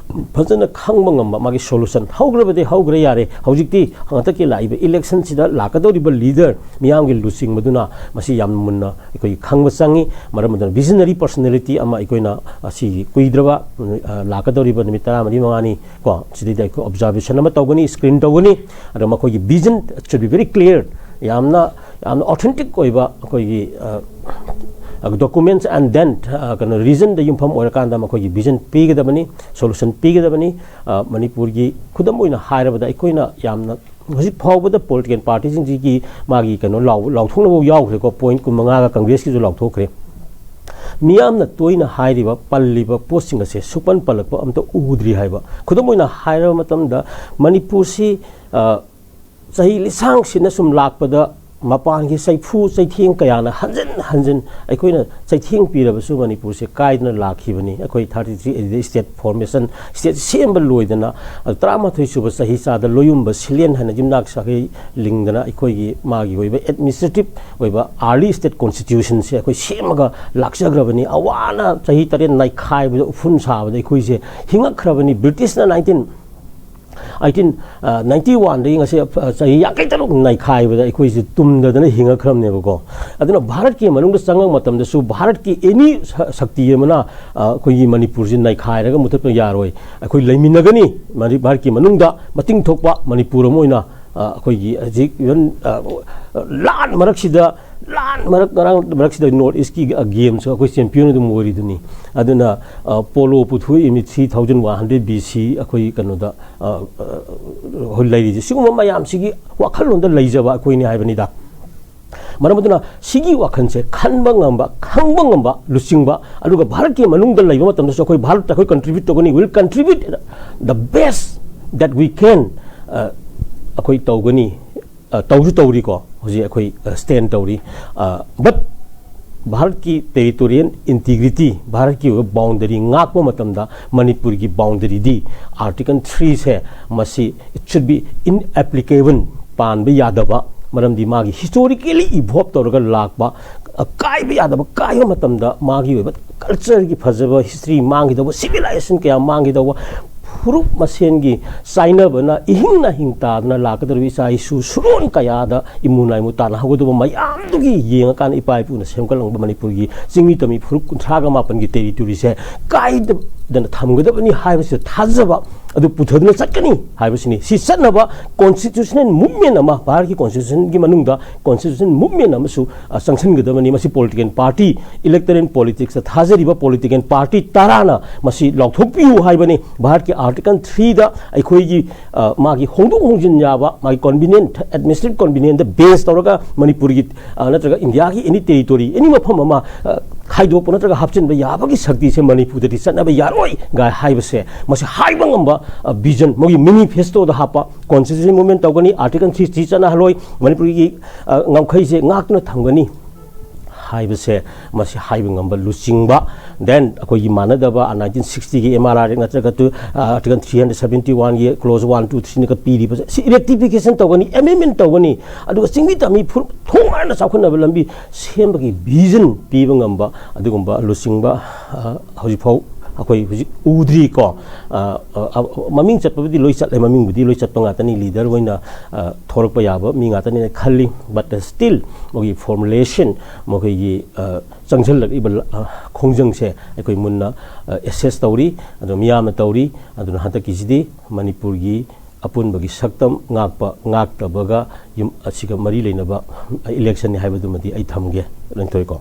ꯐꯖꯅ ꯈꯪꯕ ꯉꯝꯕ, ꯃꯥꯒꯤ solution ꯍꯧꯈ꯭ꯔꯕꯗꯤ ꯍꯧꯈ꯭ꯔꯦ, ꯌꯥꯔꯦ꯫ ꯍꯧꯖꯤꯛꯇꯤ ꯍꯟꯗꯛꯀꯤ ꯂꯥꯛꯏꯕ electionꯁꯤꯗ ꯂꯥꯛꯀꯗꯧꯔꯤꯕ leader ꯃꯤꯌꯥꯝꯒꯤ ꯂꯨꯆꯤꯡꯕꯗꯨꯅ ꯃꯁꯤ ꯌꯥꯝ ꯃꯨꯟꯅ ꯑꯩꯈꯣꯏ ꯈꯪꯕ ꯆꯪꯉꯤ꯫ ꯃꯔꯝ ꯑꯗꯨꯅ visionary personality ꯑꯃ ꯑꯩꯈꯣꯏꯅ ꯑꯁꯤꯒꯤ ꯀꯨꯏꯗ꯭ꯔꯕ, ꯂꯥꯛꯀꯗꯧꯔꯤꯕ ꯅꯨꯃꯤꯠ ꯇꯔꯥꯃꯔꯤ ꯃꯉꯥꯅꯤ ꯀꯣ, ꯁꯤꯗꯩꯗ ꯑꯩꯈꯣꯏ observation ꯑꯃ ꯇꯧꯒꯅꯤ, screen ꯇꯧꯒꯅꯤ꯫ ꯑꯗꯣ ꯃꯈꯣꯏꯒꯤ vision should be very clear, ꯌꯥꯝꯅ, ꯌꯥꯝꯅ authentic ꯑꯣꯏꯕ ꯑꯩꯈꯣꯏꯒꯤ documents and then ꯀꯩꯅꯣ reasonꯗ ꯌꯨꯝꯐꯝ ꯑꯣꯏꯔꯀꯥꯟꯗ ꯃꯈꯣꯏꯒꯤ vision ꯄꯤꯒꯗꯕꯅꯤ, solution ꯄꯤꯒꯗꯕꯅꯤ꯫ ꯃꯅꯤꯄꯨꯔꯒꯤ ꯈꯨꯗꯝ ꯑꯣꯏꯅ ꯍꯥꯏꯔꯕꯗ ꯑꯩꯈꯣꯏꯅ ꯌꯥꯝꯅ ꯍꯧꯖꯤꯛ ꯐꯥꯎꯕꯗ political partyꯁꯤꯡꯁꯤꯒꯤ ꯃꯥꯒꯤ ꯀꯩꯅꯣ ꯂꯥꯎ-, ꯂꯥꯎꯊꯣꯛꯅꯕ ꯌꯥꯎꯈ꯭ꯔꯦꯀꯣ, point ꯀꯨꯟꯃꯉꯥꯒ Congressꯀꯤꯁꯨ ꯂꯥꯎꯊꯣꯛꯈ꯭ꯔꯦ꯫ ꯃꯤꯌꯥꯝꯅ ꯇꯣꯏꯅ ꯍꯥꯏꯔꯤꯕ, ꯄꯜꯂꯤꯕ ꯄꯣꯠꯁꯤꯡ ꯑꯁꯦ ꯁꯨꯛꯄꯟ ꯄꯜꯂꯛꯄ ꯑꯝꯇ ꯎꯗ꯭ꯔꯤ ꯍꯥꯏꯕ꯫ ꯈꯨꯗꯝ ꯑꯣꯏꯅ ꯍꯥꯏꯔꯕ ꯃꯇꯝꯗ, ꯃꯅꯤꯄꯨꯔꯁꯤ, ꯑ, ꯆꯍꯤ ꯂꯤꯁꯥꯡ ꯁꯤꯠꯅ ꯁꯨꯝ ꯂꯥꯛꯄꯗ, ꯃꯄꯥꯟꯒꯤ ꯆꯩꯐꯨ ꯆꯩꯊꯦꯡ ꯀꯌꯥꯅ ꯍꯟꯖꯤꯟ ꯍꯟꯖꯤꯟ ꯑꯩꯈꯣꯏꯅ ꯆꯩꯊꯦꯡ ꯄꯤꯔꯕꯁꯨ, ꯃꯅꯤꯄꯨꯔꯁꯦ ꯀꯥꯏꯗꯅ ꯂꯥꯛꯈꯤꯕꯅꯤ꯫ ꯑꯩꯈꯣꯏ thirty three A D state formation, state ꯁꯦꯝꯕ ꯂꯣꯏꯗꯅ, ꯑ, ꯇꯔꯥꯃꯥꯊꯣꯏ ꯁꯨꯕ ꯆꯍꯤ ꯆꯥꯗ ꯂꯣꯌꯨꯝꯕ ꯁꯤꯂꯦꯟ ꯍꯥꯏꯅ ꯌꯨꯝꯅꯥꯛ ꯁꯥꯒꯩ ꯂꯤꯡꯗꯅ, ꯑꯩꯈꯣꯏꯒꯤ ꯃꯥꯒꯤ ꯑꯣꯏꯕ administrative ꯑꯣꯏꯕ early state constitution ꯁꯦ ꯑꯩꯈꯣꯏ ꯁꯦꯝꯃꯒ ꯂꯥꯛꯆꯈ꯭ꯔꯕꯅꯤ꯫ ꯑꯋꯥꯅ ꯆꯍꯤ ꯇꯔꯦꯠ ꯅꯩꯈꯥꯏꯕꯗ, ꯎꯐꯨꯟ ꯁꯥꯕꯗ ꯑꯩꯈꯣꯏꯁꯦ ꯍꯤꯡꯉꯛꯈ꯭ꯔꯕꯅꯤ꯫ ꯕ꯭ꯔꯤꯇꯤꯁꯅ nineteen, eighteen ninety one ꯗꯒꯤ ꯉꯁꯤ, ꯑ, ꯆꯍꯤ ꯌꯥꯡꯈꯩ ꯇꯔꯨꯛ ꯅꯩꯈꯥꯏꯕꯗ ꯑꯩꯈꯣꯏꯁꯦ ꯇꯨꯝꯗꯗꯅ ꯍꯤꯡꯉꯛꯈ꯭ꯔꯕꯅꯦꯕꯀꯣ꯫ ꯑꯗꯨꯅ ꯚꯥꯔꯠꯀꯤ ꯃꯅꯨꯡꯗ ꯆꯪꯉꯛꯄ ꯃꯇꯝꯗꯁꯨ ꯚꯥꯔꯠꯀꯤ any ꯁ-, ꯁꯛꯇꯤ ꯑꯃꯅ, ꯑ, ꯑꯩꯈꯣꯏꯒꯤ ꯃꯅꯤꯄꯨꯔꯁꯤ ꯅꯩꯈꯥꯏꯔꯒ ꯃꯨꯊꯠꯄ ꯌꯥꯔꯣꯏ꯫ ꯑꯩꯈꯣꯏ ꯂꯩꯃꯤꯟꯅꯒꯅꯤ꯫ ꯃꯅꯤ-, ꯚꯥꯔꯠꯀꯤ ꯃꯅꯨꯡꯗ ꯃꯇꯤꯡ ꯊꯣꯛꯄ ꯃꯅꯤꯄꯨꯔ ꯑꯃ ꯑꯣꯏꯅ, ꯑ, ꯑꯩꯈꯣꯏꯒꯤ ꯍꯧꯖꯤꯛ even, ꯑ, ꯂꯥꯟ ꯃꯔꯛꯁꯤꯗ, ꯂꯥꯟ ꯃꯔꯛ, ꯉꯔꯥꯡ ꯃꯔꯛꯁꯤꯗ North East ꯀꯤ, ꯑ, game ꯁꯨ ꯑꯩꯈꯣꯏ champion ꯑꯗꯨꯝ ꯑꯣꯏꯔꯤꯗꯨꯅꯤ꯫ ꯑꯗꯨꯅ, ꯑ, ꯄꯣꯂꯣ ꯄꯨꯊꯣꯛꯏ ꯃꯤ three thousand one hundred B C ꯑꯩꯈꯣꯏ ꯀꯩꯅꯣꯗ, ꯑ, ꯑ, ꯍꯧꯖꯤꯛ ꯂꯩꯔꯤꯁꯦ꯫ ꯁꯤꯒꯨꯝꯕ ꯃꯌꯥꯝꯁꯤꯒꯤ ꯋꯥꯈꯜꯂꯣꯟꯗ ꯂꯩꯖꯕ ꯑꯩꯈꯣꯏꯅꯤ ꯍꯥꯏꯕꯅꯤꯗ꯫ ꯃꯔꯝ ꯑꯗꯨꯅ ꯁꯤꯒꯤ ꯋꯥꯈꯜꯁꯦ ꯈꯟꯕ ꯉꯝꯕ, ꯈꯪꯕ ꯉꯝꯕ, ꯂꯨꯆꯤꯡꯕ, ꯑꯗꯨꯒ ꯚꯥꯔꯠꯀꯤ ꯃꯅꯨꯡꯗ ꯂꯩꯕ ꯃꯇꯝꯗꯁꯨ ꯑꯩꯈꯣꯏ ꯚꯥꯔꯠꯇ ꯑꯩꯈꯣꯏ contribute ꯇꯧꯒꯅꯤ, will contribute the best that we can, ꯑ, ꯑꯩꯈꯣꯏ ꯇꯧꯒꯅꯤ, ꯑ, ꯇꯧꯁꯨ ꯇꯧꯔꯤꯀꯣ꯫ ꯍꯧꯖꯤꯛ ꯑꯩꯈꯣꯏ, ꯑ, stand ꯇꯧꯔꯤ꯫ ꯑ, but ꯚꯥꯔꯠꯀꯤ territorial integrity, ꯚꯥꯔꯠꯀꯤ ꯑꯣꯏꯕ boundary ꯉꯥꯛꯄ ꯃꯇꯝꯗ ꯃꯅꯤꯄꯨꯔꯒꯤ boundary ꯗꯤ Article three ꯁꯦ ꯃꯁꯤ it should be inapplicable, ꯄꯥꯟꯕ ꯌꯥꯗꯕ, ꯃꯔꯝꯗꯤ ꯃꯥꯒꯤ historically evolve ꯇꯧꯔꯒ ꯂꯥꯛꯄ, ꯑ, ꯀꯥꯏꯕ ꯌꯥꯗꯕ, ꯀꯥꯏꯕ ꯃꯇꯝꯗ ꯃꯥꯒꯤ ꯑꯣꯏꯕ culture ꯒꯤ ꯐꯖꯕ history ꯃꯥꯡꯈꯤꯗꯧꯕ, civilization ꯀꯌꯥ ꯃꯥꯡꯈꯤꯗꯧꯕ, ꯐꯨꯔꯨꯞ ꯃꯁꯦꯟꯒꯤ ꯆꯥꯏꯅꯕꯅ ꯏꯍꯤꯡ ꯅꯥꯍꯤꯡ ꯇꯥꯗꯅ ꯂꯥꯛꯀꯗꯧꯔꯤꯕ ꯏꯆꯥ ꯏꯁꯨ ꯁꯨꯔꯣꯟ ꯀꯌꯥꯗ ꯏꯃꯨ ꯅꯥꯏꯃꯨ ꯇꯥꯟꯅꯍꯧꯒꯗꯧꯕ ꯃꯌꯥꯝꯗꯨꯒꯤ ꯌꯦꯡꯉꯀꯥꯟꯗ ꯏꯄꯥ ꯏꯄꯨꯅ ꯁꯦꯝꯒꯠꯂꯝꯕ ꯃꯅꯤꯄꯨꯔꯒꯤ ꯆꯤꯡꯃꯤ ꯇꯝꯃꯤ ꯐꯨꯔꯨꯞ ꯀꯨꯟꯊ꯭ꯔꯥꯒ ꯃꯥꯄꯟꯒꯤ territory ꯁꯦ ꯀꯥꯏꯗꯅ ꯊꯝꯒꯗꯕꯅꯤ ꯍꯥꯏꯕꯁꯤꯗ ꯊꯥꯖꯕ ꯑꯗꯨ ꯄꯨꯊꯗꯨꯅ ꯆꯠꯀꯅꯤ ꯍꯥꯏꯕꯁꯤꯅꯤ꯫ ꯁꯤ ꯆꯠꯅꯕ constitutional movement ꯑꯃ, ꯚꯥꯔꯠꯀꯤ constitution ꯒꯤ ꯃꯅꯨꯡꯗ constitutional movement ꯑꯃꯁꯨ, ꯑ, ꯆꯪꯁꯤꯟꯒꯗꯕꯅꯤ꯫ ꯃꯁꯤ political party, electoral politics ꯇ ꯊꯥꯖꯔꯤꯕ political party ꯇꯔꯥꯅ ꯃꯁꯤ ꯂꯥꯎꯊꯣꯛꯄꯤꯌꯨ ꯍꯥꯏꯕꯅꯤ꯫ ꯚꯥꯔꯠꯀꯤ Article three ꯗ ꯑꯩꯈꯣꯏꯒꯤ, ꯑ, ꯃꯥꯒꯤ ꯍꯣꯡꯗꯣꯛ ꯍꯣꯡꯖꯤꯟ ꯌꯥꯕ, ꯃꯥꯒꯤ convenient, administrative convenient ꯗ base ꯇꯧꯔꯒ ꯃꯅꯤꯄꯨꯔꯒꯤ, ꯑ, ꯅꯠꯇ꯭ꯔꯒ ꯏꯟꯗꯤꯌꯥꯒꯤ any territory, any ꯃꯐꯝ ꯑꯃ, ꯑ, ꯈꯥꯏꯗꯣꯛꯄ ꯅꯠꯇ꯭ꯔꯒ ꯍꯥꯞꯆꯤꯟꯕ ꯌꯥꯕꯒꯤ ꯁꯛꯇꯤꯁꯦ ꯃꯅꯤꯄꯨꯔꯗꯗꯤ ꯆꯠꯅꯕ ꯌꯥꯔꯣꯏ ꯀꯥꯏ ꯍꯥꯏꯕꯁꯦ, ꯃꯁꯤ ꯍꯥꯏꯕ ꯉꯝꯕ ꯚꯤꯖꯟ, ꯃꯣꯏꯒꯤ ꯃꯦꯅꯤꯐꯦꯁꯇꯣꯗ ꯍꯥꯞꯄ, ꯀꯣꯟꯁꯇꯤꯇ꯭ꯌꯨꯁꯟ ꯃꯨꯚꯃꯦꯟ ꯇꯧꯒꯅꯤ, ꯑꯥꯔꯇꯤꯀꯜ ꯊ꯭ꯔꯤ ꯁꯤꯛꯁꯇꯤ ꯆꯠꯅꯍꯜꯂꯣꯏ, ꯃꯅꯤꯄꯨꯔꯒꯤ ꯉꯝꯈꯩꯁꯦ ꯉꯥꯛꯇꯨꯅ ꯊꯝꯒꯅꯤ ꯍꯥꯏꯕꯁꯦ, ꯃꯁꯤ ꯍꯥꯏꯕ ꯉꯝꯕ ꯂꯨꯆꯤꯡꯕ, ꯗꯦꯟ ꯑꯩꯈꯣꯏꯒꯤ ꯃꯥꯟꯅꯗꯕ ꯅꯥꯏꯟꯇꯤꯟ ꯁꯤꯛꯁꯇꯤꯒꯤ ꯑꯦꯝ ꯑꯥꯔ ꯑꯥꯔ ꯑꯦꯛ ꯅꯠꯇ꯭ꯔꯒ ꯑꯥꯔꯇꯤꯀꯜ ꯊ꯭ꯔꯤ ꯍꯟꯗ꯭ꯔꯦꯠ ꯁꯕꯦꯟꯇꯤ ꯋꯥꯟꯒꯤ ꯀ꯭ꯂꯣꯖ ꯋꯥꯟ, ꯇꯨ, ꯊ꯭ꯔꯤꯅꯒ ꯄꯤꯔꯤꯕꯁꯦ, ꯁꯤ ꯔꯦꯛꯇꯤꯐꯤꯀꯦꯁꯟ ꯇꯧꯒꯅꯤ, ꯑꯦꯃꯦꯟꯃꯦꯟ ꯇꯧꯒꯅꯤ, ꯑꯗꯨꯒ ꯆꯤꯡꯃꯤ ꯇꯝꯃꯤ ꯊꯣꯡ ꯍꯥꯟꯅ ꯆꯥꯎꯈꯠꯅꯕ ꯂꯝꯕꯤ ꯁꯦꯝꯕꯒꯤ ꯚꯤꯖꯟ ꯄꯤꯕ ꯉꯝꯕ ꯑꯗꯨꯒꯨꯝꯕ ꯂꯨꯆꯤꯡꯕ ꯍꯧꯖꯤꯛꯐꯥꯎ ꯑꯩꯈꯣꯏ ꯍꯧꯖꯤꯛ ꯎꯗ꯭ꯔꯤꯀꯣ꯫ ꯃꯃꯤꯡ ꯆꯠꯄꯕꯨꯗꯤ ꯂꯣꯏ ꯆꯠꯂꯦ, ꯃꯃꯤꯡꯕꯨꯗꯤ ꯂꯣꯏ ꯆꯠꯄ ꯉꯥꯛꯇꯅꯤ, ꯂꯤꯗꯔ ꯑꯣꯏꯅ ꯊꯣꯔꯛꯄ ꯌꯥꯕ ꯃꯤ ꯉꯥꯛꯇꯅꯤꯅ ꯈꯜꯂꯤ꯫ ꯕꯠ ꯁ꯭ꯇꯤꯜ ꯃꯈꯣꯏꯒꯤ ꯐꯣꯔꯃꯨꯂꯦꯁꯟ, ꯃꯈꯣꯏꯒꯤ ꯆꯪꯁꯤꯜꯂꯛꯂꯤꯕ ꯈꯣꯡꯖꯪꯁꯦ ꯑꯩꯈꯣꯏ ꯃꯨꯟꯅ ꯑꯦꯁꯦꯁ ꯇꯧꯔꯤ, ꯑꯗꯣ ꯃꯤꯌꯥꯝꯅ ꯇꯧꯔꯤ꯫ ꯑꯗꯨꯅ ꯍꯟꯗꯛꯀꯤꯁꯤꯗꯤ ꯃꯅꯤꯄꯨꯔꯒꯤ ꯑꯄꯨꯟꯕꯒꯤ ꯁꯛꯇꯝ ꯉꯥꯛꯄ ꯉꯥꯛꯇꯕꯒ ꯑꯁꯤꯒ ꯃꯔꯤ ꯂꯩꯅꯕ ꯏꯂꯦꯛꯁꯟꯅꯤ ꯍꯥꯏꯕꯗꯨꯃꯗꯤ ꯑꯩ ꯊꯝꯒꯦ꯫ ꯂꯣꯏꯊꯣꯛꯑꯦꯀꯣ꯫